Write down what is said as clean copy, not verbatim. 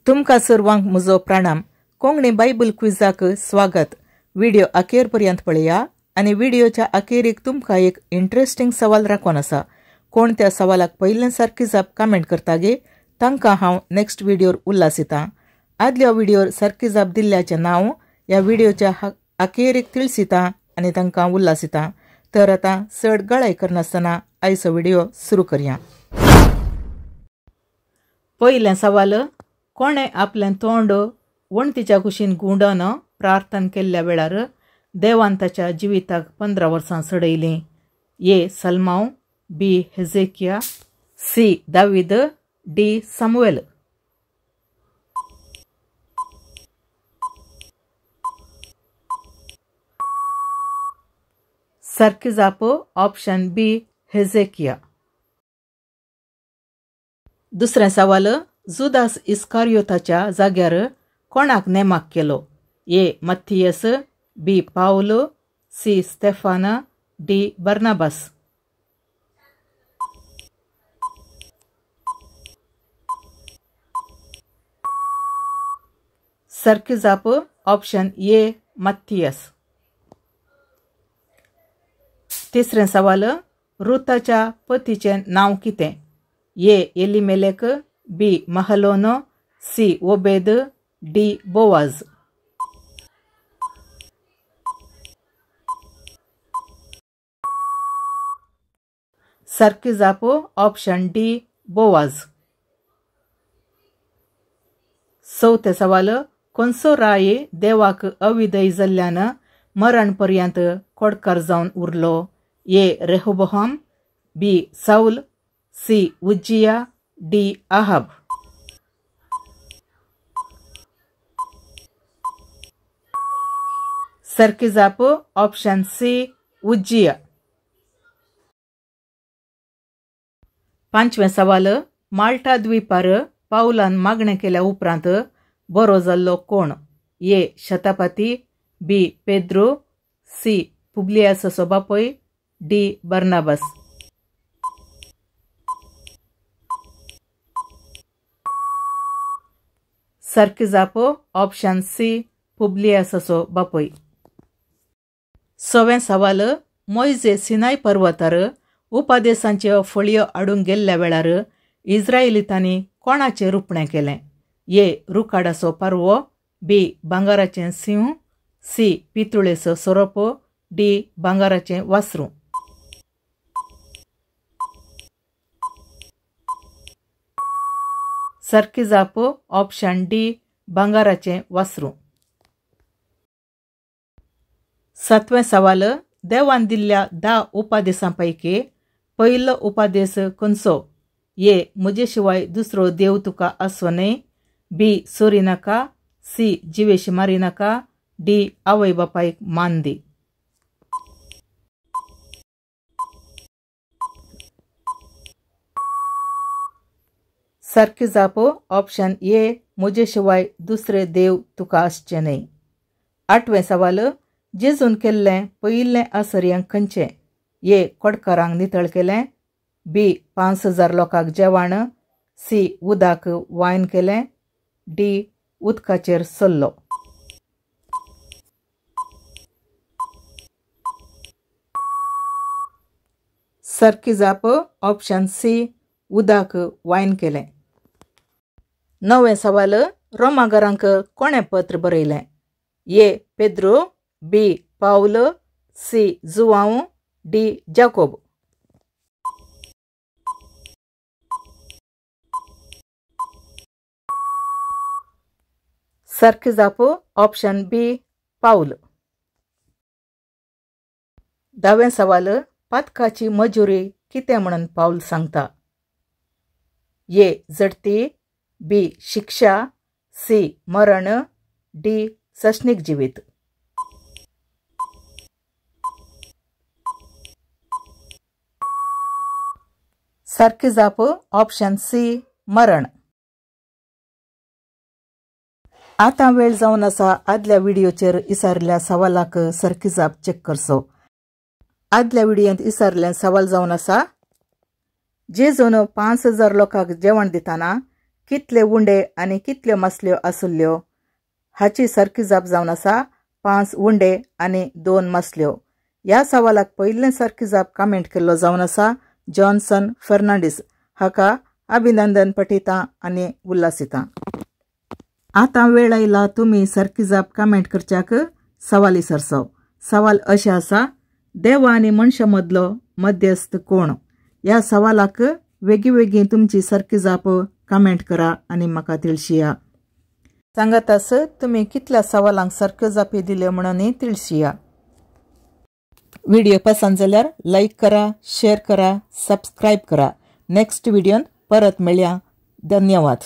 तुमकां सर्वांक म्हजो प्रणाम। कोंकणी बायबल क्विजाक स्वागत। व्हिडिओ अखेर पर्यंत पळया आनी व्हिडिओच्या अखेरीक तुमकां एक इंट्रस्टिंग सवाल राखून आसा। कोण त्या सवालाक पयलें सारकी जाप कमेंट करता गे तांकां हांव नेक्स्ट व्हिडिओर उल्हासितां। आदल्या व्हिडिओर सारकी जाप दिल्ल्याचें नांव ह्या व्हिडिओच्या अखेरीक तिळसितां आनी तांकां उल्हासितां। तर आतां चड गळाय करनासतना आयचो व्हिडिओ सुरू करया। पयलें सवाल, कोणें आपलें तोंड वणटीच्या कुशीन गुंडोवन प्रार्थना केल्ल्या वेळार देवान ताच्या जिविताक 15 वर्सां चडयलीं? ए सलमाव, बी हेजेकिया, सी दावीद, डी सामुएल। सारकी जाप ऑप्शन बी हेजेकिया। दुसरें सवाल, जुदास इस्कारियोताच्या जाग्यार कोणाक नेमाक केलो? ए मत्थियस, बी पावलो, सी स्टेफान, डी बर्नाबास। सारकी जाप ऑप्शन ए मत्थियस। तिसरें सवाल, रुताच्या पतीचें नांव कितें? ए एलिमेलेक, बी महलोन, सी ओबेद, डी बोवाज। सारकी जाप ऑप्शन डी बोवाज। चवथें सवाल, कोणसो राय देवाक अविधेय जाल्ल्यान मरण पर्यंत कोडकार जावन उरलो? ए रेहोबोहाम, बी साऊल, सी उज्जिया, डी आहाब। सारकी जाप ऑप्शन सी उज्जिया। पांचवें सवाल, माल्टा द्वीपार पावलान मागणें केल्या उपरांत बरो जाल्लो कोण? ए शतापती, बी पेद्रो, सी पुब्लियासाचो बापूय, डी बर्नाबास। सारकी जाप ऑप्शन सी पुब्लियासाचो बापूय। सवें सवाल, मोयजे सिनाय पर्वतार उपदेशांच्यो फळयो हाडूंक गेल्ल्या वेळार इस्रायलितांनी कोणाचें रुपणें केलें? ए रुखाडाचो पारवो, बी भांगराचें सिंह, सी पितुळेचो सोरोप, डी भांगराचें वासरूं। सारकी जाप ऑप्शन डी भांगराचें वासरूं। सातवें सवाल, देवान दिल्ल्या 10 उपदेशां पैकी पयलो उपदेश खंयचो? ए म्हजे शिवाय दुसरो देव तुका आसचो न्हय, बी चोरी नाका, सी जिवेशी मारी नाका, डी आवय बापायक मान दी। सारकी जाप ऑप्शन ए म्हजे शिवाय दुसरे देव तुका आसचे न्हय। आठवें सवाल, जेजून केल्लें पयिल्लें आसर्यांक खंयचें? ए कोडकारांक नितळ केलें, बी 5000 लोकांक जेवण, सी उदक वायन केलें, डी उदकाचेर सल्लो। सारकी जाप ऑप्शन सी उदक वायन केलें। णवें सवाल, रोमागरांक कोणें पत्र बरयलें? ए पेद्रो, बी पावल, सी जुवांव, डी जाकोब। सारकी जाप ऑप्शन बी पावल। धावें सवाल, पातकाची मजुरी कितें म्हणून पावल सांगता? ए जडती, बी शिक्षा, सी मरण, डी सशनीक जिवीत। सारकी जाप ऑप्शन सी मरण। आतां वेळ जावन आसा आदल्या व्हिडिओचेर इसारल्या सवालाक सारकी जाप चॅक करचो। आदल्या व्हिडियोंत इसारलें सवाल जावन आसा, जेजून 5000 लोकांक जेवण दितना कितले उंडे आनी कितल्यो मासल्यो आसुल्ल्यो? हाची सारकी जाप जावन आसा 5 उंडे आनी 2 मासल्यो. ह्या सवालाक पयलें सारकी जाप कमेंट केल्लो जावन आसा जॉन्सन फर्नांडीस. हाका अभिनंदन पठयता आनी उल्हासिता. आतां वेळ आयला तुमी सारकी जाप कमेंट करच्याक सवाली सरसो. सवाल अशें आसा, देवा आनी मनशा मदलो मध्यस्थ कोण? ह्या सवालाक वेगळी वेगळी तुमची सारकी जाप कमेंट करा आनी म्हाका तिळशिया. सांगात आस तुमी कितल्या सवालांक सारक्यो जापी दिल्यो म्हणून तिळशिया. व्हिडिओ पसंत जाल्यार लायक करा, शेअर करा, सबस्क्रायब करा. नेक्स्ट व्हिडियोन परत मेळया. धन्यवाद.